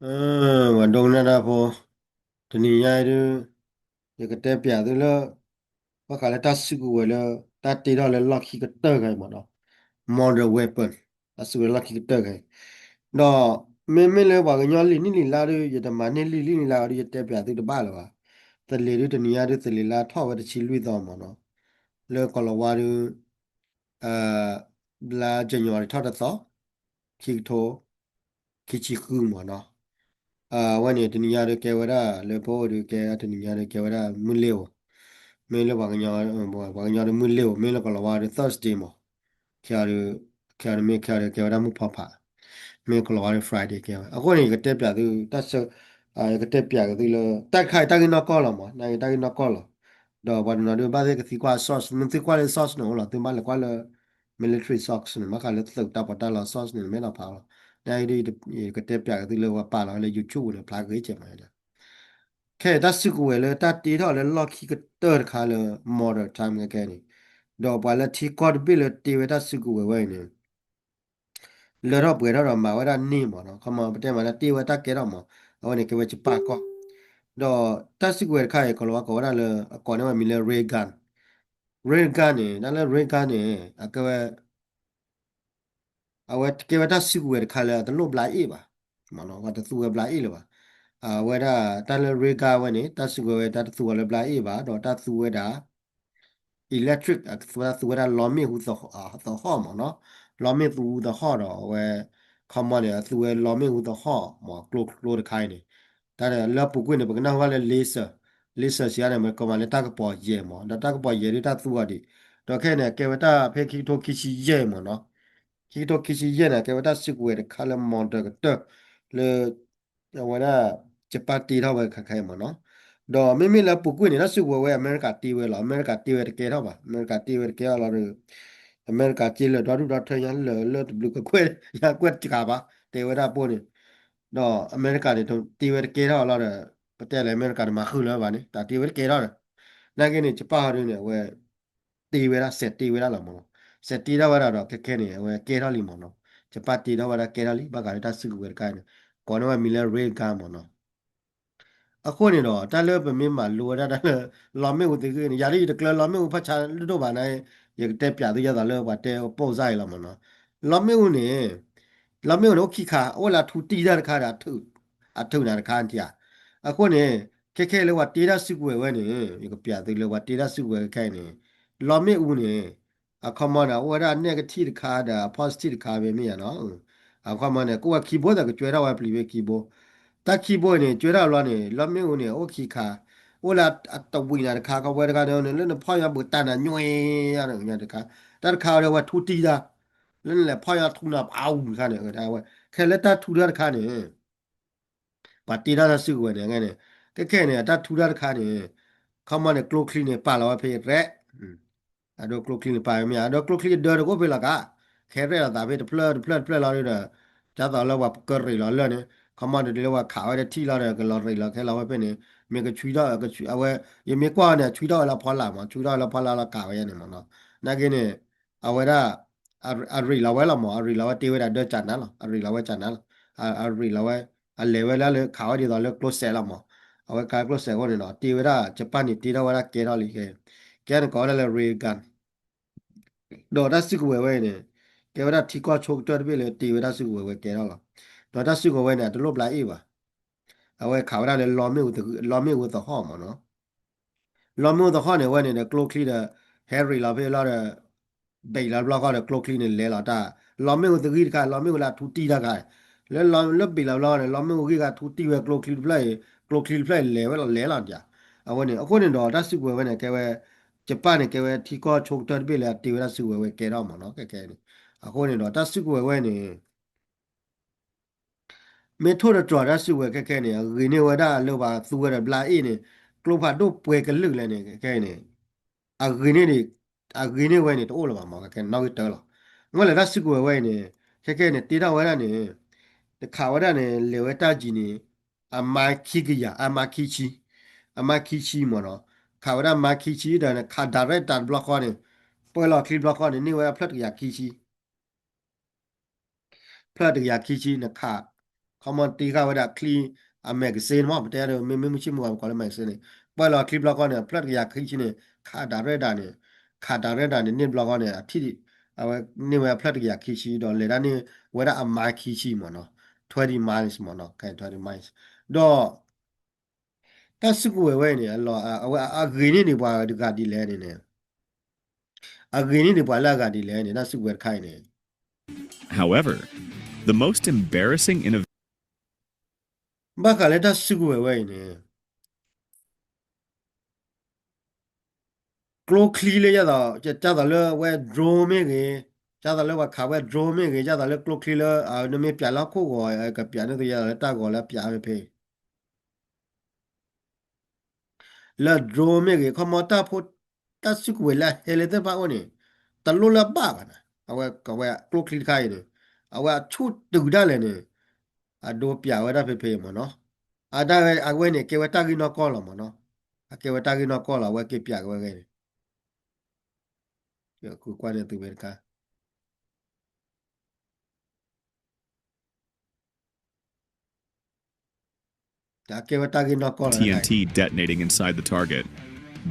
ပှၤဒိကနၣ်တၢ်ဖိ, တနံၤညါအံၤဒုး ယကတဲပျးသုလၢ ဘၣ်ဃးလၢတၢ်စုကဝဲၤလၢ တၢ်တ့ထီၣ်လၢလီၢ်ခံကတၢၢ်ခဲအံၤမ့ၢ်နီၤ, modern weapon, တၢ်စုကဝဲၤလၢလီၢ်ခံကတၢၢ်ခဲအံၤ, ဒီးမ့မ့ၢ်လၢပှၤကညီလံာ်နံၣ်လံာ်လါဒုး ယတမၤန့ၢ်လံာ်လံာ်လါဒုး ယတဲပျးသုတဘၣ်လၢၤဘၣ်. သလ့ၤဒုးတနံၤညါဒုး သလ့ၤလါထီၣ်ဝဲတဆံလွံၢ်သီမ့ၢ်နီၤ, လၢကီၢ်လီၤဝါဒုး လါ January ထီၣ်တသီ, ခံကထိ ခံဆံဃုမ့ၢ်နီၤ. အဝဲန့ၣ်တနံၤညါဒုးကဲဝဲဒၣ် လၢပအိၣ်ဒုးကဲတနံၤညါဒုးကဲဝဲဒၣ်မုၢ်လ့ၣ်ဧိၤ, မ့ၢ်လၢပှၤကညီ ပှၤကညီဒုးမုၢ်လ့ၣ်ဧိၤ, မ့ၢ်လၢကီၢ်လီၤဝါဒုး Thursday မ့ၢ်, ခဲအံၤဒုး ခဲအံၤဒုးမ့ၢ်ခဲအံၤဒုးကဲဝဲဒၣ်မုၢ်ဖီဖး, မ့ၢ်ကီၢ်လီၤဝါဒုး Friday ကဲဝဲ. အဃိန့ၣ် ယကတဲပျးသု တၢ်ဆၢ ယကတဲပျးက့ၤသုလၢ တၢ်တခါအံၤတၢ်ဂ့ၢ်နီၢ်ကီၢ်လီၤမ့ၢ်, တၢ်ဂ့ၢ်နီၢ်ကီၢ်လီၤ. ဒီးပှၤတနီၤဒုးဘၣ်သ့ၣ်ကသံကွၢ် source, မ့ၢ်သံကွၢ်လၢ source န့ၣ်အိၣ်လီၤ, သုဘၣ်လဲၤကွၢ်လၢ military source န့ၣ် ဘၣ်ဃးလၢသုးတၢ်ပီးတၢ်လီ source န့ၣ် မ့ၢ်နီၤဖးလီၤ. နယကတဲပျးက့ၤသုလၢပှၤပာ်လီၤလၢ YouTube န့ၣ် ဖျါဂ့ၤကဲးမး ခဲအံၤတၢ်စုကဝဲၤလၢတၢ်တ့ထီၣ်လၢလီၢ်ခံကတၢၢ်တခါလၢ modern time ခဲခဲန့ၣ်, ဒီးပှၤလၢထံကီၢ်တဘ့ၣ်လၢတ့ဝဲတၢ်စုကဝဲၤဝဲအံၤန့ၣ် လၢထီၣ်ပှဲၤထီၣ်ဒီးမၤဝဲဒၣ်န့ၢ်မ့ၢ်နီၤ, ခီမီ ပတဲမးလၢတ့ဝဲတၢ်ကဲထီၣ်မ့ၢ်, အဝဲန့ၣ်ကဲဝဲကပၣ်ကီၢ်, ဒီးတၢ်စုကဝဲၤတခါအံၤ ကီၢ်လီၤဝါကိးဝဲဒၣ်လၢ အကိးန့ၢ်ဝဲမံၤလၢ rail gun, rail gun န့ၣ် တၢ်လၢ rail gun န့ၣ် အကဲဝဲ အဝဲကဲဝဲတၢ်စုကဝဲၤတခါလၢအတလိၣ်ဘျါအ့ၣ်ဘၣ်, ပှၤတသူဝဲဘျါအ့ၣ်လၢၤဘၣ်. အဝဲဒၣ်တၢ်လၢ rail gun ဝဲန့ၣ် တၢ်စုကဝဲၤဝဲတၢ်တသူဝဲလၢဘျါအ့ၣ်ဘၣ် ဒီးတၢ်သူဝဲဒၣ် electric အသူဝဲဒၣ်လီမ့ၣ်အူသဟီၣ်မ့ၢ်နီၤ, လီမ့ၣ်အူသဟီၣ်ဒီးအဝဲ ခီမီန့ၣ် အသူဝဲလီမ့ၣ်အူသဟီၣ်မ့ၢ်ကျိကျိတခါအံၤန့ၣ်, တၢ်လၢပူၤကွံာ်န့ၣ် ပကနၢ်ဟူဘၣ်လၢ laser, laser စံးအါန့ၣ် မ့ၢ်ကမၤလၢတၢ်ကပီၤယဲၢ်မ့ၢ်, ဒီးတၢ်ကပီၤယဲၢ်ဒုးတၢ်သူအီၤဒံး, ဒီးခဲအံၤန့ၣ် ကဲဝဲတၢ်ဖဲခံကထိခံဆံယဲၢ်မ့ၢ်နီၤ, ခံကထိခံဆံယဲၢ်န့ၣ် ကဲဝဲတၢ်စုကဝဲၤတခါလၢ modern ကတၢၢ် လၢ အဝဲဒၣ် ယပၣ်တ့ထီၣ်ဝဲခဲခဲအံၤမ့ၢ်နီၤ, ဒီးမ့မ့ၢ်လၢပူၤကွံာ်န့ၣ် တၢ်စုကဝဲၤဝဲ အမဲရကၤတ့ဝဲလီၤ, အမဲရကၤတ့ဝဲတကဲထီၣ်ဘၣ်, အမဲရကၤတ့ဝဲတကဲထီၣ်လီၤဒီး အမဲရကၤက့လၢာ်ဒီဒူၣ်ဒီထၢညါလၢာ်လၢတဘျုးကကွဲၢ် ညါကွဲၢ်တကးဘၣ်, တဲဝဲဒၣ်ပိၢ်န့ၣ်, ဒီးအမဲရကၤန့ၣ် တ့ဝဲတကဲထီၣ်လီၤဒီး ပတဲလၢအမဲရကၤတမၤဃုာ်လၢၤဘၣ်န့ၣ် တၢ်တ့ဝဲတကဲထီၣ်ဒီး, နာ်က့န့ၣ် ယပၣ်ဟီဒုန့ၣ် အဝဲ တ့ဝဲဒၣ် စဲးတ့ဝဲဒၣ်လီၤမ့ၢ်နီၤ, စဲးတ့ထီၣ်ဝဲဒၣ်ဒီးခဲခဲန့ၣ် အဝဲကဲထီၣ်လံမ့ၢ်နီၤ, ယပၣ်တ့ထီၣ်ဝဲဒၣ်ကဲထီၣ်လံ ဘၣ်ဃးလၢတၢ်စုကဝဲၤတခါန့ၣ်, ကိးန့ၢ်ဝဲမံၤလၢ rail gun မ့ၢ်နီၤ. အဃိန့ၣ်ဒီး တၢ်လၢပမ့ၢ်မၤလိဝဲဒၣ်တၢ်လၢ လီမ့ၣ်အူသဂံၢ်န့ၣ် ယၤဒ်ယတကျၢလီမ့ၣ်အူဖးဆါဒိၣ်ဒိၣ်ဘၣ်န့ၣ်, ယကတဲပျးသုယသးလၢပှၤတဲပိၢ်စၢ်အံၤလီၤမ့ၢ်နီၤ, လီမ့ၣ်အူန့ၣ် လီမ့ၣ်အူန့ၣ် အိၣ်ခံခါ အိၣ်လၢအထူတံၢ်တၢ်တခါဒီး အထုးနၤတခါန့ၣ်ဧါ, အဃိန့ၣ် ခဲခဲလၢပှၤတ့တၢ်စုကဝဲၤဝဲန့ၣ် ယကပျးသုလၢပှၤတ့တၢ်စုကဝဲၤခဲခဲအံၤန့ၣ် လီမ့ၣ်အူန့ၣ် အခီမီန့ၣ် အိၣ်ဝဲဒၣ် negative တခါဒီး positive တခါဖဲမ့ၢ်ဧါနီၤ, အခီမီန့ၣ် ကအိၣ်ဝဲခံဘိ သးကကွဲထီၣ်ဝဲပျံၤဖဲခံဘိ, တၢ်ခံဘိအံၤန့ၣ် ကွဲထီၣ်ဘျီန့ၣ် လီမ့ၣ်အူန့ၣ် အိၣ်ခံခါ, အိၣ်လၢအတဝံၤနၤတခါ ခီဝဲတခါန့ၣ် လၢနဖီၣ်ညါဘူးတၢ်နၤညွဲတခါ, တၢ်တခါဝဲဒၣ်ဝဲထူတံၢ်တၢ်, လၢနလဲၤဖီၣ်ညါထူနၤပအူတခါန့ၣ် ဝဲဒၣ်ဝဲ ခဲလၢတၢ်ထူတၢ်တခါန့ၣ် ပှၤတ့တၢ်တၢ်စုကဝဲၤန့ၣ် ခဲန့ၣ် ခဲခဲန့ၣ် အတၢ်ထူတၢ်တခါန့ၣ် ခီမီန့ၣ် ကျိချံန့ၣ် ပာ်လီၤဝဲဖဲရဲၣ်, အဒိကျိချံန့ၣ် ပာ်ဝဲမ့ၢ်ဧါ, အဒိကျိချံအဒၢတကအိၣ်ဖဲလီၤကါ, ခဲရဲၣ်လီၤသးဖဲတဖျၢၣ်တဖျၢၣ်တဖျၢၣ်လီၤဒီး ဒ်သိးလၢပှၤကရ့းလီၤလၢာ်န့ၣ် ခီမီန့ၣ် ဒ်လၢပှၤခးဝဲတထံၣ်လီၤဒီး ကလီၤရ့းလီၤခဲလီၤဝဲဖဲန့ၣ် မ့ၢ်ကဆှံထီၣ်, အဝဲ ယမ့ၢ်ကွၢ်န့ၣ် အဆှံထီၣ်ဝဲလၢဖီလာ်မး, ဆှံထီၣ်ဝဲလၢဖီလာ်လီၤကးဝဲယဲန့ၣ်မ့ၢ်နီၤ, နာ်က့န့ၣ် အဝဲဒၣ် အရ့းလီၤဝဲလီၤမး, အရ့းလီၤဝဲတ့ဝဲဒၣ်ဒၢကၠးနါလီၤ, အရ့းလီၤဝဲကၠးနါလီၤ, အရ့းလီၤဝဲ အလဲၤဝဲလၢခးဝဲဒ်သိးလၢကျိစဲးလီၤမး, အဝဲကါကျိစဲးအဃိန့ၣ်ဒီး တ့ဝဲဒၣ် ယပၣ်န့ၣ် တ့ထီၣ်ဝဲဒၣ်ကဲထီၣ်လံ, ကဲန့ၣ်ကိးဝဲဒၣ်လၢ rail gun ဒီးတၢ်စုကဝဲၤဝဲအံၤန့ၣ် ကဲဝဲဒၣ်ထံကီၢ်ဆိကတၢၢ်တဘ့ၣ်လၢတ့ဝဲတၢ်စုကဝဲၤဝဲကဲထီၣ်လီၤ, ဒီးတၢ်စုကဝဲၤဝဲန့ၣ် အတလိၣ်ဘျါအ့ၣ်ဘၣ်, အဝဲခးဝဲဒၣ်လၢ လီမ့ၣ်အူသဟီၣ်မးနီၤ လီမ့ၣ်အူသဟီၣ်န့ၣ် အဝဲန့ၣ်ဒီးကျိချံဒီး ဟဲရ့းလီၤဖဲလီၤဒီး ဘ့ၣ်လီၤဘျီဃီဒီးကျိချံန့ၣ်လဲၤလီၤတၢ်, လီမ့ၣ်အူသဂံၢ်တခါ လီမ့ၣ်အူလၢအထူတံၢ်တၢ်ခါ, လၢလီလၢဘ့ၣ်လီၤဘျီဃီန့ၣ် လီမ့ၣ်အူဂံၢ်ခါထူတံၢ်ဝဲကျိချံတဖျၢၣ်အံၤ, ကျိချံတဖျၢၣ်အံၤလဲၤဝဲလီၤလဲၤလီၤဒၣ်, အဝဲန့ၣ် အဃိန့ၣ်ဒီး တၢ်စုကဝဲၤဝဲန့ၣ် ကဲဝဲ ယပၣ်န့ၣ် ကဲဝဲထံကီၢ်ဆိကတၢၢ်တဘ့ၣ်လၢအတ့ဝဲတၢ်စုကဝဲၤဝဲကဲထီၣ်မးနီၤ ခဲခဲန့ၣ်, အဃိန့ၣ်ဒီး တၢ်စုကဝဲၤဝဲန့ၣ် မ့ၢ်ထိၣ်သတြီၤတၢ်စုကဝဲၤခဲခဲန့ၣ် အဂ့ၤန့ၢ်ဝဲဒၣ်လၢပှၤသူဝဲဒီးဘျါအ့ၣ်န့ၣ် ကျိဖးဒိၣ်ပှဲၤကလုာ်လဲၣ်န့ၣ် ခဲခဲန့ၣ် အဂ့ၤန့ၢ်ဒံး အဂ့ၤန့ၢ်ဝဲန့ၣ် တအိၣ်လၢၤဘၣ်မး ခဲခဲနီၣ်ဂံၢ်တၢလီၤ. မ့ၢ်လၢတၢ်စုကဝဲၤဝဲအံၤန့ၣ် ခဲခဲန့ၣ် တ့ထီၣ်ဝဲဒၣ်န့ၣ် တခးဝဲဒၣ်န့ၣ် လဲၤဝဲတၢ်ယံၤန့ၣ် အမါခံကယၤ အမါခံဆံ အမါခံဆံမးနီၤ, ခးဝဲဒၣ်မါခံဆံဒီး နခး direct တၢ်တဘျီဃီန့ၣ် ပၢလီၤချံတဘျီဃီန့ၣ် န့ၢ်ဝဲဒၣ်ဖျၢၣ်တကယၤခံဆံ ဖျၢၣ်တကယၤခံဆံ နခး ခီမီတ့ဃာ်ဝဲဒၣ်ချံ အ magazine မး ပတဲဒီး မ့မ့ၢ်မုၢ်ဆ့ၣ်မုၢ်ဂီၤ ပကိးလၢ magazine န့ၣ် ပှဲၤလီၤချံဘျီဃီန့ၣ် အဖျၢၣ်တကယၤခံဆံန့ၣ် ခးဒၣ်ရဲၣ်ဒၣ်န့ၣ် ခးဒၣ်ရဲၣ်ဒၣ်န့ၣ် န့ၢ်ဘျီဃီန့ၣ် အထံၣ် အဝဲန့ၢ်ဝဲအဖျၢၣ်တကယၤခံဆံ ဒီးလဲၤတၢ်န့ၢ်ဝဲဒၣ်အ mile ခံဆံမးနီၤ twenty miles မးနီၤ ခဲ twenty miles ဒီး တၢ်စုကဝဲၤဝဲအံၤန့ၣ် အလီၤ အဝဲအဂ့ၤန့ၢ်ဒံးပှၤတဂၤဒ်လဲၣ်န့ၣ်န့ၣ် အဂ့ၤန့ၢ်ဒံးပှၤလၢအဂၤဒ်လဲၣ်န့ၣ် တၢ်စုကဝဲၤတခါအံၤန့ၣ် However, the most embarrassing innovation ဘၣ်ဃးလၢတၢ်စုကဝဲၤဝဲအံၤန့ၣ် ကျိချံလၢယသိး ကသိးလၢဝဲ drone မ့ၢ်ဂ့ၤ, ကသိးလၢပှၤခးဝဲ drone မ့ၢ်ဂ့ၤ, ကသိးလၢကျိချံလၢ နမ့ၢ်ပျးလၢဟီၣ်ခိၣ်ဂီၤ ကပျးန့ၢ်သုယသိးလၢတၢ်ဂီၤလၢပျးဖဲဖဲ လၢ drone မ့ၢ်ဂ့ၤ ခီမီတၢ်ဖိ တၢ်စုကဝဲၤလၢအဟဲလၢသ့ၣ်တဖၣ်အိၣ်န့ၣ် တလိၣ်လၢဘၣ်ဘၣ်န့ၣ် အဝဲ အဝဲကျိချံတခါအံၤန့ၣ် အဝဲအဆူၣ်တုၤဒၣ်လဲာ်န့ၣ် အဒိပျးဝဲဒၣ်ဖဲဖဲမ့ၢ်နီၤ အတၢ်ဝဲအဝဲန့ၣ် ကဲဝဲတၢ်ဂ့ၢ်နီၢ်ကီၢ်လီၤမ့ၢ်နီၤ အကဲဝဲတၢ်ဂ့ၢ်နီၢ်ကီၢ်လီၤ အဝဲက့ၤပျးက့ၤဝဲဂ့ၤန့ၣ် ကွၢ်န့ၢ်သုဝဲတခါ တၢ်ကဲဝဲတၢ်ဂ့ၢ်နီၢ်ကီၢ်လီၤ T N T detonating inside the target,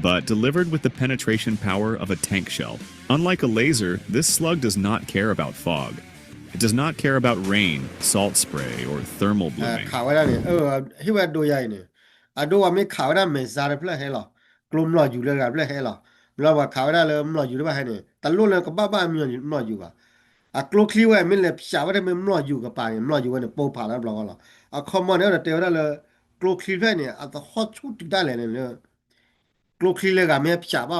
but delivered with the penetration power of a tank shell. Unlike a laser, this slug does not care about fog. It does not care about rain, salt spray, or thermal blooming. ခးဝဲဒၣ်န့ၣ် ဟ့ၣ်ဝဲဒိယါအံၤန့ၣ် အဒိပှၤမ့ၢ်ခးဝဲဒၣ် missile တဖျၢၣ်ဟဲလီၤ ကျိမျီၢ်ယူၤလၢဂၤတဖျၢၣ်ဟဲလီၤ ဘျီပှၤခးဝဲဒၣ်လၢမျီၢ်ယူၤတဖၣ်ဟဲန့ၣ် တလိၣ်လၢကဘၣ်ဘၣ်မျီၢ်ယူၤဘၣ် အကျိချံဝဲမ့ၢ်လဲၤဖျးဝဲဒၣ်မ့ၢ်မျီၢ်ယူၤကပၤန့ၣ် မျီၢ်ယူၤဝဲန့ၣ် ပိၢ်ဖးလီၤတဘျီဃီလီၤ အခီမီန့ၣ် အဲၣ်ဒိးတဲဝဲဒၣ်လၢ ကျိချံတဖျၢၣ်န့ၣ် အသဟီၣ်ဆူၣ်တုၤဒၣ်လဲာ်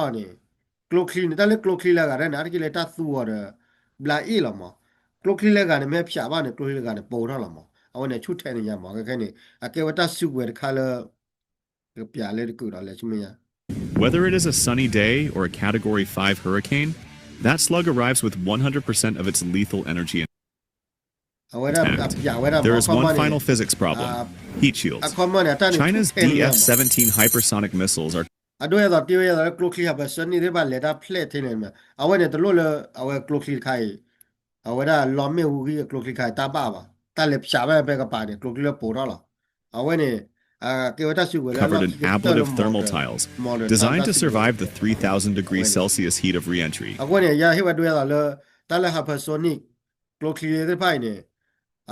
န့ၣ်လၢ ကျိချံလၢဂၤမ့ၢ်ဖျးဘၣ်အီၤန့ၣ် ကျိချံန့ၣ် တၢ်လၢကျိချံလၢဂၤဒၣ်န့ၣ် အါတက့ၢ်လၢတၢ်သူအီၤဒီး ဘျးအ့ၣ်လီၤမး ကျိချံလၢဂၤန့ၣ် မ့ၢ်ဖျးဘၣ်န့ၣ် ကျိချံလၢဂၤန့ၣ် ပိၢ်ထီၣ်လီၤမး အဝဲန့ၣ်ဆူၣ်ထဲန့ၣ်ညါမး ခဲခဲန့ၣ် အကဲဝဲတၢ်စုကဝဲၤတခါလၢ ကပျးလၢတကုာ်ဒီးလဲၤဆူမဲာ်ညါ Whether it is a sunny day or a Category five hurricane, that slug arrives with one hundred percent of its lethal energy intact. အဝဲဒၣ်အပျးဝဲဒၣ် There is one final physics problem, heat shields. China's D F seventeen hypersonic missiles are အဒိအသိးတ့ဝဲအသိးလၢကျိချံ hypersonic သ့ၣ်တဖၣ်လဲၤတၢ်ဖျဲၣ်ထဲန့ၣ် အဝဲန့ၣ်တလိၣ်လၢ အဝဲကျိချံတခါအံၤ အဝဲဒၣ်လီမ့ၣ်အူဂံၢ်အကျိချံတခါအံၤတၢ်ဘၣ်ဘၣ် တၢ်လဲၤဖျးဘၣ်ဖဲကပၤန့ၣ် ကျိချံလၢပိၢ်ထီၣ်လီၤ အဝဲန့ၣ�် ကဲဝဲတၢ်စုကဝဲၤလၢ covered in ablative thermal tiles designed to survive the three thousand degree Celsius heat of re-entry. အဃိန့ၣ် ယဟ့ၣ်ဝဲဒၣ်အသိးလၢ တၢ်လၢ hypersonic ကျိချံသ့ၣ်တဖၣ်အံၤန့ၣ်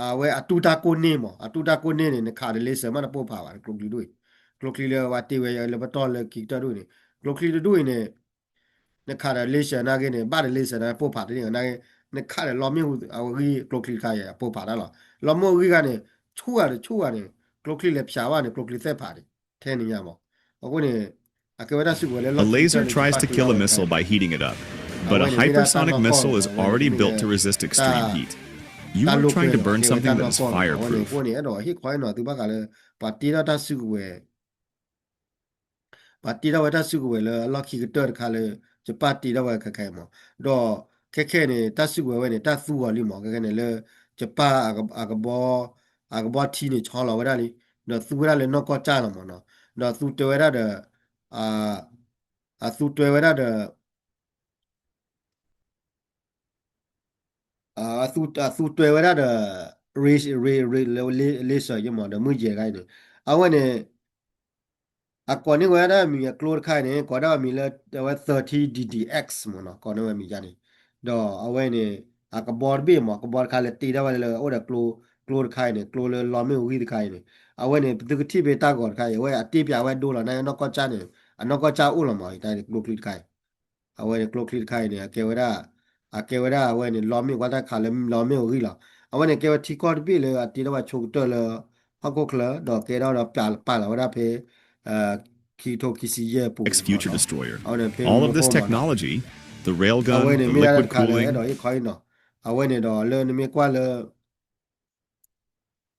အဝဲအတူၢ်တၢ်ကိၢ်န့ၢ်မး အတူၢ်တၢ်ကိၢ်န့ၢ်န့ၣ် နခးဒီး laser မးတပိၢ်ဖးဘၣ် ကျိချံဒိၣ်အံၤ ကျိချံလၢဝဲတ့ဝဲလၢပတီၢ်လၢခံကတၢၢ်ဒိၣ်အံၤန့ၣ် ကျိချံတဒိၣ်အံၤန့ၣ် နခးဒီး laser နာ်က့န့ၣ် ဘၣ်ဒီး laser နာ်က့ပိၢ်ဖးတန့ၢ်နာ်က့ နခးဒီးလီမ့ၣ်အူအဂံၢ်ကျိချံတခါအံၤ အပိၢ်ဖးတၢ်လီၤ လီမ့ၣ်အူဂံၢ်ဂၤန့ၣ် ဆူၣ်ဂၤန့ၣ် ဆူၣ်ဂၤန့ၣ် ကျိချံလဲၤဖျးဘၣ်န့ၣ် ကျိချံသ့ၣ်ဖးဒံး ထဲန့ၣ်ညါမး အဃိန့ၣ် အကဲဝဲတၢ်စုကဝဲၤလၢ A laser tries to kill a missile by heating it up, but a hypersonic missile is already built to resist extreme heat. You are trying to burn something that is fireproof. အဃိန့ၣ် အဲၣ်ဒိးဟ့ၣ်ခီဟ့ၣ်နီၤသုဘၣ်ဃးလၢ ပှၤတ့ထီၣ်တၢ်စုကဝဲၤ ပှၤတ့ထီၣ်ဝဲတၢ်စုကဝဲၤလၢအလီၢ်ခံကတၢၢ်တခါလၢ ယပၣ်တ့ထီၣ်ဝဲခဲခဲအံၤမး ဒီးခဲခဲန့ၣ် တၢ်စုကဝဲၤဝဲန့ၣ် တၢ်သူအီၤလံမး ခဲခဲန့ၣ်လၢ ယပၣ်အကဘီ အကဘီထံန့ၣ် ဆီလီၤဝဲဒၣ်လံ ဒီးသူဝဲဒၣ်လၢနီၢ်ကီၢ်ကၠၢ်လီၤမးနီၤ ဒီးသူတွဲဝဲဒၣ်ဒီး အသူတွဲဝဲဒၣ်ဒီး အသူတွဲဝဲဒၣ်ဒီး laser ယမး ဒီးမုၢ်ယဲၢ်တခါအံၤန့ၣ် အဝဲန့ၣ် အကိးန့ၢ်ဝဲဒၣ်မံၤအကျိတခါအံၤန့ၣ် ကိးဒၣ်ဝဲမံၤလၢ အဝဲ thirty D D X မးနီၤ ကိးန့ၢ်ဝဲမံၤယါန့ၣ် ဒီးအဝဲန့ၣ် အကဘီတဘ့ၣ်မး ကဘီတခါလၢတ့ထီၣ်ဝဲလၢအိၣ်ဒီးကျိ ကျိတခါအံၤန့ၣ် ကျိလၢလီမ့ၣ်အူဂံၢ်တခါအံၤန့ၣ် အဝဲန့ၣ် ပသုကထံၣ်ဖဲတၢ်ဂီၤတခါအံၤ အဝဲအတ့ပျးဝဲဒိလီၤ နာ်က့နီၢ်ကီၢ်ကၠၢ်န့ၣ် အနီၢ်ကီၢ်ကၠၢ်အိၣ်လီၤမး တၢ်ကျိချံတခါအံၤ အဝဲန့ၣ်ကျိချံတခါအံၤန့ၣ် အကဲဝဲဒၣ် အကဲဝဲဒၣ်အဝဲန့ၣ် လီမ့ၣ်အူ ကွၢ်တၢ်ခးလၢလီမ့ၣ်အူဂံၢ်လီၤ. အဝဲန့ၣ်ကဲဝဲထံကီၢ်တဘ့ၣ်လၢအတ့ထီၣ်ဝဲဆိကတၢၢ်လၢ ဟီၣ်ခိၣ်ချၢ ဒီးကဲထီၣ်ဒီးပျးပာ်လီၤဝဲဒၣ်ဖဲ ခံကထိခံဆံယဲၢ်အပူၤ X future destroyer. All of this technology, the railgun, the liquid cooling, အဝဲန့ၣ်မ့ၢ်ဒၣ်တခါလၢအဲၣ်ဒိးဟ့ၣ်ခီဟ့ၣ်နီၤ အဝဲန့ၣ်ဒီးလၢနမ့ၢ်ကွၢ်လၢ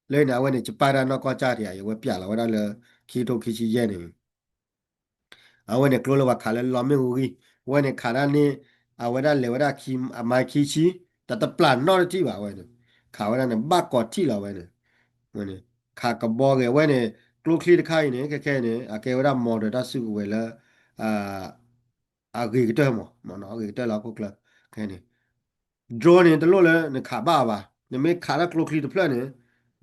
လၢန့ၣ် အဝဲန့ၣ် ယပၣ်တၢ်နီၢ်ကီၢ်ကၠၢ်တခါအံၤ အဝဲပျးလီၤဝဲဒၣ်လၢ ခံကထိခံဆံယဲၢ်န့ၣ် အဝဲန့ၣ်ကျိလၢပှၤခးလၢလီမ့ၣ်အူဂံၢ် အဝဲန့ၣ်ခးဒၣ်န့ၣ် အဝဲဒၣ်လဲၤဝဲဒၣ်ခံ အမါခံဆံ တတပျၢ်နီတထံၣ်ဘၣ်ဝဲန့ၣ် ခးဝဲဒၣ်န့ၣ် ဘၣ်ကိးထံၣ်လီၤဝဲန့ၣ် ဝဲန့ၣ် ခးကဘီဂ့ၤ အဝဲန့ၣ် ကျိချံတခါအံၤန့ၣ် ခဲခဲအံၤန့ၣ် အကဲဝဲဒၣ် model တၢ်စုကဝဲၤလၢ အဂ့ၤကတၢၢ်မး အဂ့ၤကတၢၢ်လၢဟီၣ်ခိၣ်ချၢ ခဲန့ၣ် drone န့ၣ် တလိၣ်လၢနခးဘၣ်အီၤဘၣ် နမ့ၢ်ခးဒၣ်ကျိချံတဖျၢၣ်န့ၣ်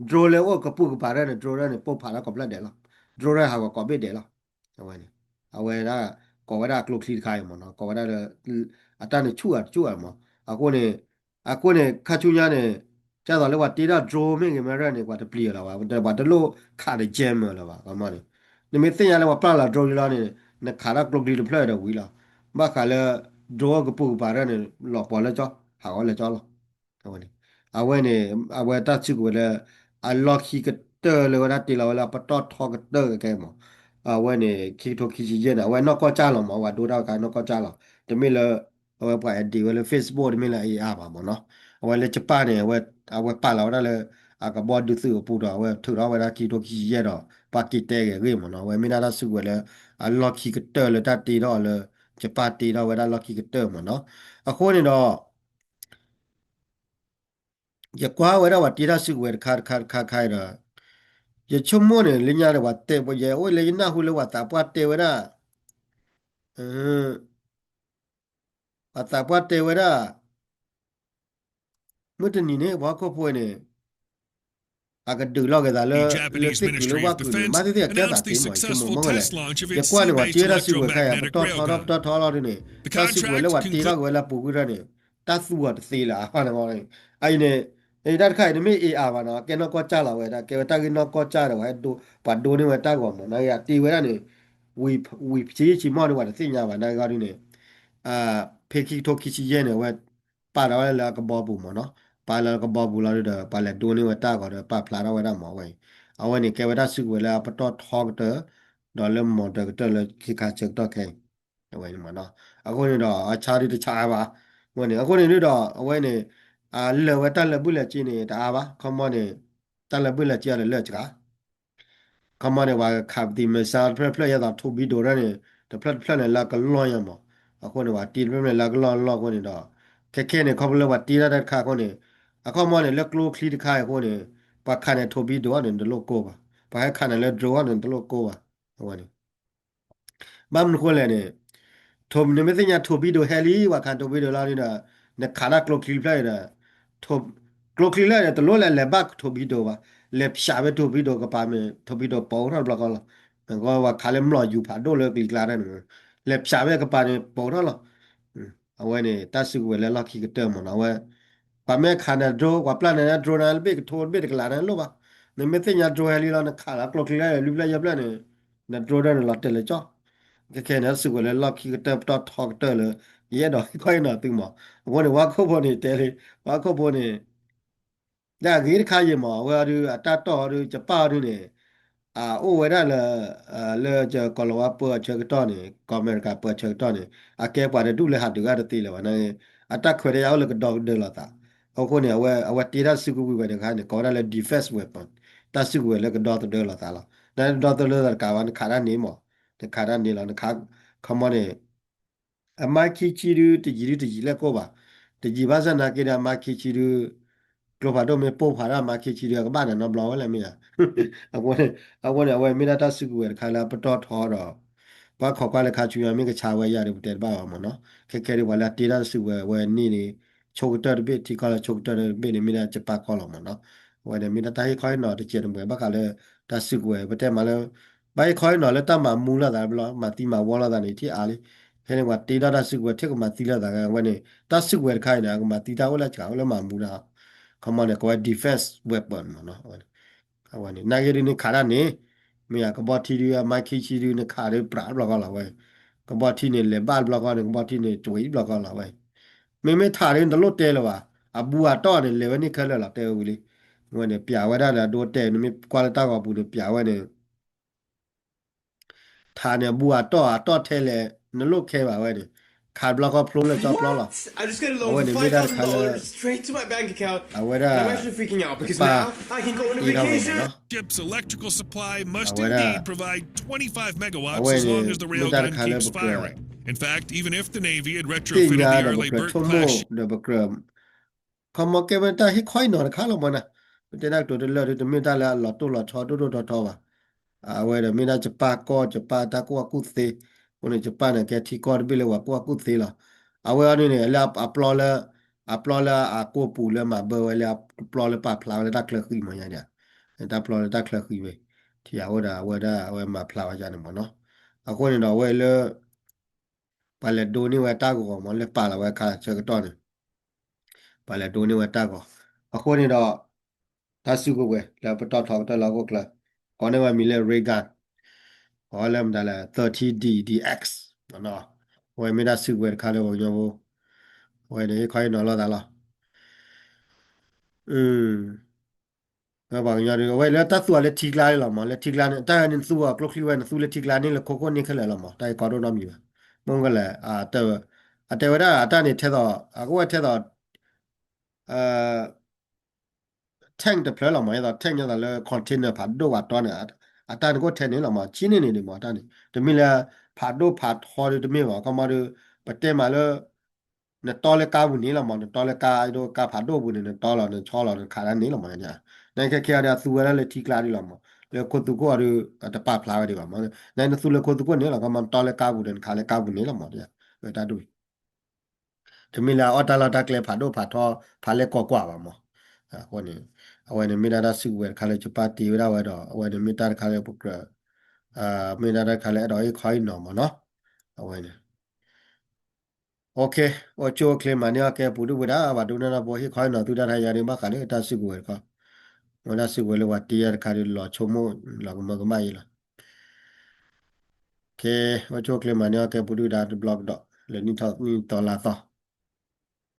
drone လၢအိၣ်ကပုာ်ကပၤဒၣ်န့ၣ် drone ဒၣ်န့ၣ် ပိၢ်ဖးထီၣ်ကီးဖျၢၣ်ဒဲးလီၤ. drone ဒၣ်ဟးဂီၤကိးဘ့ၣ်ဒဲးလီၤ. အဝဲန့ၣ် အဝဲဒၣ် ကိးဝဲဒၣ်အကျိချံတခါအံၤမ့ၢ်နီၤ, ကိးဝဲဒၣ်လၢ အတၢ်န့ၣ်ဆူၣ်အတဆူၣ်အမ့ၢ်, အဃိန့ၣ် အဃိန့ၣ် ခါဆူညါန့ၣ် ဒ်သိးလၢပှၤတ့ထီၣ် drone မ့ၢ်ဂ့ၤမ့ၢ်ရဲၣ်န့ၣ် ပှၤတပျံၤအီၤလၢၤဘၣ်, ပှၤတလိၣ်ခးဒီး jammer လၢၤဘၣ်, ခီမီန့ၣ် နမ့ၢ်သ့ၣ်ညါလၢပှၤပျၢ်လီၤ drone လံလီၤန့ၣ် နခးတၢ်ကျိချံတဖျၢၣ်ဒီးဝံၤလီၤ. ဘၣ်ဃးလၢ drone ကပုာ်ကပၤဒၣ်န့ၣ် လီၤပှီၤလၢကၠီ ဟးဂီၤလၢကၠီလီၤ. အဝဲန့ၣ် အဝဲန့ၣ် အဝဲတၢ်စုကဝဲၤလၢ အလီၢ်ခံကတၢၢ်လၢဝဲဒၣ်တ့လီၤဝဲလၢအပတီၢ်ထီကတၢၢ်ခဲအံၤမ့ၢ်, အဝဲန့ၣ် ခံကထိခံဆံယဲၢ်န့ၣ် အဝဲနီၢ်ကီၢ်ကၠၢ်လီၤမ့ၢ်, အဝဲဒိတၢ်ခါနီၢ်ကီၢ်ကၠၢ်လီၤ. တမ့ၢ်လၢ အဝဲပှၤ edit ဝဲလၢ Facebook တမ့ၢ်လၢ A R ဘၣ်မ့ၢ်နီၤ. အဝဲလၢ Japan န့ၣ် အဝဲ အဝဲပာ်လီၤဝဲဒၣ်လၢ အကဘီဒုးသုးအပူၤဒီး အဝဲထုးထီၣ်ဝဲဒၣ်ခံကထိခံဆံယဲၢ်ဒီး ပှၤက့ၤတဲဂ့ၤအဂ့ၢ်မ့ၢ်နီၤ. အဝဲမ့ၢ်ဒၣ်တၢ်စုကဝဲၤလၢ အလီၢ်ခံကတၢၢ်လၢတၢ်တ့ထီၣ်လၢ Japan တ့ထီၣ်ဝဲဒၣ်လီၢ်ခံကတၢၢ်မ့ၢ်နီၤ. အဃိန့ၣ်ဒီး ယကွၢ်ဝဲဒၣ်ပှၤတ့ထီၣ်စုကဝဲၤတခါတခါတခါခါအံၤဒီး ယဆိကမိၣ်န့ၣ် လၢညါဒီး ပှၤတဲ ယအိၣ်လၢယနၢ်ဟူလၢပှၤသးပှၢ်တဲဝဲဒၣ်, ပှၤသးပှၢ်တဲဝဲဒၣ် မုၢ်တနံၤန့ၣ် ပှၤဟီၣ်ခိၣ်ဖိန့ၣ် အကဒုးလိာ်က့ၤသးလၢ လၢသ့ၣ်ကုာ်လၢဝၣ်ကုာ်န့ၣ် ဘၣ်သ့ၣ်သ့ၣ်အကဲသးသ့မ့ၢ် ယဆိကမိၣ်မ့ၢ်ဝဲလဲၣ်. ယကွၢ်န့ၣ် ပှၤတ့ထီၣ်စုကဝဲၤတခါအံၤ ပတီၢ်ထီထီᣣ်ပတီၢ်ထီထီၣ်လီၤဒ်န့ၣ် တၢ်စုကဝဲၤလၢပှၤတ့ထီၣ်က့ၤဝဲလၢအပူၤကွံာ်ထီၣ်န့ၣ် တၢ်သူအီၤတသ့လၢၤအဃိန့ၣ်, အအံၤန့ၣ် တၢ်တခါအံၤ တမ့ၢ် A R ဘၣ်နီၤ, ကဲနီၢ်ကီၢ်ကၠၢ်လီၤဝဲဒၣ် ကဲဝဲတၢ်ဂ့ၢ်နီၢ်ကီၢ်ကၠၢ်ဒီး ပှၤဒိန့ၢ်ဝဲတၢ်ဂီၤမ့ၢ်နီၤ, အတ့ဝဲဒၣ်န့ၣ် ဝံၤဆံးဆံးမီၢ်ဒ်ပှၤတသ့ၣ်ညါဘၣ် နာ်ဂ့ၤဒ်န့ၣ်, ဖဲခံကထိခံဆံယဲၢ်န့ၣ် အဝဲ ပာ်ဒီးဝဲလၢအကဘီပူၤမ့ၢ်နီၤ, ပာ်လၢအကဘီပူၤလီၤဒီး ပှၤလဲၤဒိန့ၢ်ဝဲတၢ်ဂီၤဒီး ပာ်ဖျါထီၣ်ဝဲဒၣ်မ့ၢ်ဝဲအံၤ, အဝဲန့ၣ် ကဲဝဲတၢ်စုကဝဲၤလၢအပတီၢ်ထီကတၢၢ် ဒီးလၢမီၤတၢၤကတၢၢ်လၢခ့ခါဆၢကတီၢ်ခဲအံၤ အဝဲန့ၣ်မ့ၢ်နီၤ, အဃိန့ၣ်ဒီး အဆါဒုတဆါအါဘၣ်, အဃိန့ၣ် အဃိန့ၣ်ဒုဒီး အဝဲန့ၣ် အလၢာ်ဝဲတၢ်လၢာ်ဘုၣ်လၢာ်စ့န့ၣ် တအါဘၣ်, ခီမီန့ၣ် တၢ်လၢာ်ဘုၣ်လၢာ်စ့အီၤဒီးလၢာ်စှၤ ခီမီန့ၣ် ပှၤခးပသံး missile တဖျၢၣ်တဖျၢၣ် ယဲသိး torpedo ဒ်န့ၣ် တဖျၢၣ်တဖျၢၣ်န့ၣ် လၢကလီၢ်ညါမး, အဃိန့ၣ် ပှၤတ့တဖျၢၣ်န့ၣ်လၢကလီၢ်လီၢ်အဃိန့ၣ်ဒီး ခဲခဲန့ၣ် ခီဖျိလၢပှၤတ့တၢ်တၢ်တခါအဃိန့ၣ် အခီမီန့ၣ် လၢကျိချံတခါအံၤအဃိန့ၣ် ပှၤခးန့ၣ် torpedo န့ၣ် တလိၣ်ကိၢ်ဘၣ်, ပှၤဟဲခးန့ၣ်လၢ drone န့ၣ် တလိၣ်ကိၢ်ဘၣ်, အဝဲန့ၣ် ဘၣ်မနုၤဃိလဲၣ်န့ၣ် နမ့ၢ်သ့ၣ်ညါ torpedo ဟဲလံ ပှၤခး torpedo လီၤန့ၣ်ဒီး နခးတၢ်ကျိချံတဖျၢၣ်အံၤဒီး ကျိချံလၢန့ၣ် တလိၣ်လၢလဲၤဘၣ် torpedo ဘၣ်, လဲၤဖျးဝဲ torpedo ကပၤမ့ၢ် torpedo ပိာ်ထီၣ်တဘျီဃီလီၤ, ပှၤခးလၢမျိာ်ယူၤဖးဒိၣ်လၢကလံၤကျါန့ၣ် လဲၤဖျးဝဲကပၤန့ၣ် ပိာ်ထီၣ်လီၤ. အဝဲန့ၣ် တၢ်စုကဝဲၤလၢလီၢ်ခံကတၢၢ်မ့ၢ်နီၤ အဝဲ ပှၤမ့ၢ်ခးနၤ drone ပှၤပျၢ်နၤ drone နၤ တဘ့ၣ်ကထိတဘ့ၣ်တကလးနၤလိၣ်ဘၣ်, နမ့ၢ်သ့ၣ်ညါ drone ဟဲလံလီၤ နခးလီၤကျိချံလၢလွံၢ်ဖျၢၣ်ယဲၢ်ဖျၢၣ်န့ၣ် န drone ဒၣ်န့ၣ်လီၤတဲာ်လၢကၠီ, ခဲခဲန့ၣ် တၢ်စုကဝဲၤလၢလီၢ်ခံကတၢၢ်ပတီၢ်ထီကတၢၢ်လၢ ယအဲၣ်ဒိးဟ့ၣ်ခီဟ့ၣ်နီၤသုမး, အဃိန့ၣ် ပှၤဟီၣ်ခိၣ်ဖိန့ၣ်တဲလံ ပှၤဟီၣ်ခိၣ်ဖိန့ၣ် ဒ်အဂ့ၤတခါယံၤမး အဝဲအီၤဒုး အတၢ်တီၢ်အီၤဒုး ယပၢ်အီၤဒုးန့ၣ် အအိၣ်ဝဲဒၣ်လၢ လၢကီၤလၤဝါပၢအဆၢကတီၢ်န့ၣ် ကီၢ်အမဲရကၤပၢအဆၢကတီၢ်န့ၣ် အကဲပှၤတဒူၣ်လၢဟးဒုးဂၤတသ့လၢၤဘၣ်န့ၣ် အတၢ်ခွဲးတၢ်ယာ်အိၣ်လၢကဒီသဒၢလိာ်သး, အဃိန့ၣ် အဝဲ အဝဲတ့တၢ်စုကဝဲၤတခါန့ၣ် ကိးဝဲဒၣ်လၢ defense weapon တၢ်စုကဝဲၤလၢကဒီသဒၢလိာ်သးလီၤ. နတဒီသဒၢသးတကးဘၣ် နခးတၢ်န့ၣ်မး နခးတၢ်န့ၣ်လီၤ နခး ခီမီန့ၣ် အမါခံဆံဒု တယံာ်ဒုတယံာ်လဲၣ်ကိၢ်ဘၣ်, တယံာ်ဘၣ်ဆၣ်နာ်က့ဒီး အမါခံဆံဒု ကျိဖးဒိၣ်မ့ၢ်ပိၢ်ဖးဒၣ်အမါခံဆံဒု အကဘၣ်နၤနီတဘျီဝဲလဲၣ်မ့ၢ်ဧါ. အဃိန့ၣ် အဃိန့ၣ် အဝဲမ့ၢ်ဒၣ်တၢ်စုကဝဲၤတခါလၢအပတီၢ်ထီဒီး ပှၤခိးကွၢ်လၢခါဆူညါမ့ၢ်ကဆါဝဲယၤဒီး ပတဲတဘၣ်ဘၣ်မ့ၢ်နီၤ. ခဲခဲဒ်ပှၤလၢအတ့တၢ်စုကဝဲၤ အဝဲန့ၣ်န့ၣ် ဆိကတၢၢ်တဘ့ၣ် ထံကီၢ်လၢဆိကတၢၢ်တဘ့ၣ်န့ၣ် မ့ၢ်ဒၣ်ယပၢ်ကီၢ်လီၤမ့ၢ်နီၤ. အဝဲန့ၣ်မ့ၢ်ဒၣ်တၢ်ဟ့ၣ်ခီဟ့ၣ်နီၤတစဲးတမှဲၤဘၣ်ဃးလၢ တၢ်စုကဝဲၤ ပတဲမးလၢ ဘၣ်ဟ့ၣ်ခီဟ့ၣ်နီၤလၢတၢ်မၤမူလိာ်သးတဘျီ မၤသံမၤဝီလိာ်သးန့ၣ် ထံၣ်အါလံ. ဖဲန့ၣ်ပှၤတ့ထီၣ်တၢ်စုကဝဲၤ ထဲကမၤသံလိာ်သးဂ့ၤ အဝဲန့ၣ် တၢ်စုကဝဲၤတခါအံၤန့ၣ် အကမၤသံတၢ်အိၣ်လၢစှၤအိၣ်လၢမၤမူတၢ် ခီမီန့ၣ် ကိးဝဲ defense weapon မ့ၢ်နီၤ. အဝဲန့ၣ် နာ်က့ဒုးန့ၣ်ခးတၢ်န့ၣ် မ့ၢ်ယၤ ကဘီထံဒုး အမါခံဆံဒုး နခးဒုးပြးတဘျီဃီလီၤဝဲ. ကဘီထံန့ၣ် လဲၤဘၣ်တဘျီဃီန့ၣ် ကဘီထံန့ၣ် တဝံၤတဘျီဃီလီၤဝဲ. မ့မ့ၢ်ထးဒုး နတလိၣ်တဲလၢၤဘၣ်. အဘူးအတီၢ်န့ၣ် လဲၤဝဲန့ၣ်ခဲလၢာ်လီၤ တဲဝဲဝံၤလံ. အဝဲန့ၣ် ပျးဝဲဒၣ်ဒီး အဒိတဲာ် နမ့ၢ်ကွၢ်လၢတၢ်ဂီၤပူၤန့ၣ် ပျးဝဲန့ၣ် ထးန့ၣ် အဘူးအတီၢ် အတီၢ်ထဲလဲၣ် နလိၣ်ခဲဘၣ်ဝဲန့ၣ် ခးတဘျီဃီဖျိလၢကၠီပျီလီၤ. အဝဲန့ၣ်မ့ၢ်တၢ်တခါလၢ အဝဲဒၣ် ယပၢ်တ့ထီၣ်ဝဲန့ၣ်လီၤ. အဝဲဒၣ် အဝဲန့ၣ် မ့ၢ်တၢ်တခါလၢပကြၢး သ့ၣ်ညါဒီးပကြၢးဆိကမိၣ်ဒီးပကြၢး ခီမီကဲဝဲတၢ်ဟ့ၣ်ခီဟ့ၣ်နီၤတခါလီၤမးနၤ. ပတဲဒၣ်ကတိၤတလၢာ်ဒုး တမ့ၢ်တၢ်လၢအလီၤတိၢ်လီၤဆီဒိၣ်ဒိၣ်ထီထီဘၣ်. အဝဲဒီးမ့ၢ်ဒၣ်ယပၢ်ကီၢ် ယပၢ်တၢ်ကူၣ်ဘၣ်ကူၣ်သ့, အဃိန့ၣ် ယပၢ်န့ၣ်ကဲထံကီၢ်တဘ့ၣ်လၢပှၤကူၣ်ဘၣ်ကူၣ်သ့လီၤ. အဝဲအံၤန့ၣ် လၢအပျီလၢ အပျီလၢအကိာ်ပူၤလၢမၤဘၢဝဲလၢအပျီလၢပာ်ဖျါဝဲလၢတၢ်ချၢဃံမးယါဒၣ် တၢ်ပျီလၢတၢ်ချၢဃံဝဲ ထံၣ်ယၤအိၣ်ဒီးအဝဲဒၣ်အဝဲမၤဖျါဝဲယါန့ၣ်မ့ၢ်နီၤ. အဃိန့ၣ်ဒီးအဝဲလၢ ပှၤလဲၤဒိန့ၢ်ဝဲတၢ်ဂီၤမ့ၢ် လၢပာ်လီၤဝဲအခါဆၢကတီၢ်န့ၣ် ပှၤလဲၤဒိန့ၢ်ဝဲတၢ်ဂီၤ. အဃိန့ၣ်ဒီး တၢ်စုကဝဲၤလၢပတီၢ်ထီကတၢၢ်လၢဟီၣ်ခိၣ်ချၢ ကိးန့ၢ်ဝဲမံၤလၢ Ray Gun အဝဲလၢမတၤလဲၣ် thirty D D X အဝဲမ့ၢ်တၢ်စုကဝဲၤတခါလၢပှၤကညီဖိ အဝဲန့ၣ် ဟ့ၣ်ခီဟ့ၣ်နီၤလိာ်သးလီၤ. ပှၤကညီဒုး အဝဲလၢတၢ်သူအီၤလၢထံကျါလီၤမး, လၢထံကျါန့ၣ် တၢ်န့ၣ်သူအီၤကျိချံဝဲ နသူလၢထံကျါန့ၣ် လၢခိခိၣ်န့ၣ်ခဲလၢာ်လီၤမး, တၢ်အံၤကီဒိၣ်နီတမံၤဘၣ်. မ့ၢ်ကလဲၣ် အတဲဝဲဒၣ်အတၢ်န့ၣ်ထဲသိး အကအိၣ်ဝဲထဲသိး tank တဖျၢၣ်လီၤမး, ဒ်သိး tank ဒ်သိးလၢ container ဖးဒိၣ်ဖးထီန့ၣ် အတၢ်န့ၣ်ကအိၣ်ထဲန့ၣ်လီၤမး, ဆံန့ၢ်န့ၣ်ဒံးမး အတၢ်န့ၣ် တမ့ၢ်လၢ ဖးဒိၣ်ဖးထီဒုးတမ့ၢ်ဘၣ်, ခီမီဒုး ပတဲမးလၢ နတီလၢကါပူၤန့ၣ်လီၤမး, နတီလၢကါ ဒိၣ်ကါဖးဒိၣ်ပူၤန့ၣ် နတီလီၤ နဆီလီၤ နခးဒၣ်န့ၣ်လီၤမး, နခဲခဲအံၤဒီးသူဝဲဒၣ်လၢထံကျါဒံးလီၤမး, လၢခိသူခိၣ်အီၤဒုး တပာ်ဖျါဝဲဒံးဘၣ်မး, နသူလၢခိသူခိၣ်န့ၣ်လီၤ, ခီမီနတီလၢကါပူၤဒီး နခးလၢကါပူၤန့ၣ်လီၤမး, တၢ်ဒိၣ် တမ့ၢ်လၢအအီၣ်တၢ်လီၢ်တၢ်ကျဲဖးဒိၣ်ဖးထီ ဖးလဲၢ်ကီၢ်ကွၢ်ဘၣ်မး. အဃိန့ၣ် အဝဲန့ၣ်မ့ၢ်ဒၣ်တၢ်စုကဝဲၤတခါလၢယပာ်တ့ဝဲဒၣ်ဝဲဒီး အဝဲန့ၣ်မ့ၢ်တၢ်တခါလၢပကြၢး မ့ၢ်ဒၣ်တၢ်တခါလၢအဲၣ်ဒိးဟ့ၣ်ခီဟ့ၣ်နီၤမးနီၤ. အဝဲန့ၣ် အိၣ်ဆူၣ်အိၣ်ချ့မၤန့ၢ်အီၣ်ကဲပူၤဒုၣ်ပူၤဒါ ပှၤဒိကနၣ်တၢ်ဖိ ဟ့ၣ်ခီဟ့ၣ်နီၤသုတၢ်ထါယၤဒုး ဘၣ်ဃးလၢတၢ်စုကဝဲၤတခါ, မ့ၢ်တၢ်စုကဝဲၤလၢပှၤတ့အီၤတခါဒုး လီၤဆိကမိၣ် လီၤကမၢကမၣ်အံၤလီၤ. အိၣ်ဆူၣ်အိၣ်ချ့မၤန့ၢ်အီၣ်ကဲပူၤဒုၣ်ဒါတဘျီကဒီး လၢနံၣ်ထီၣ်နံၣ်သီလါသီ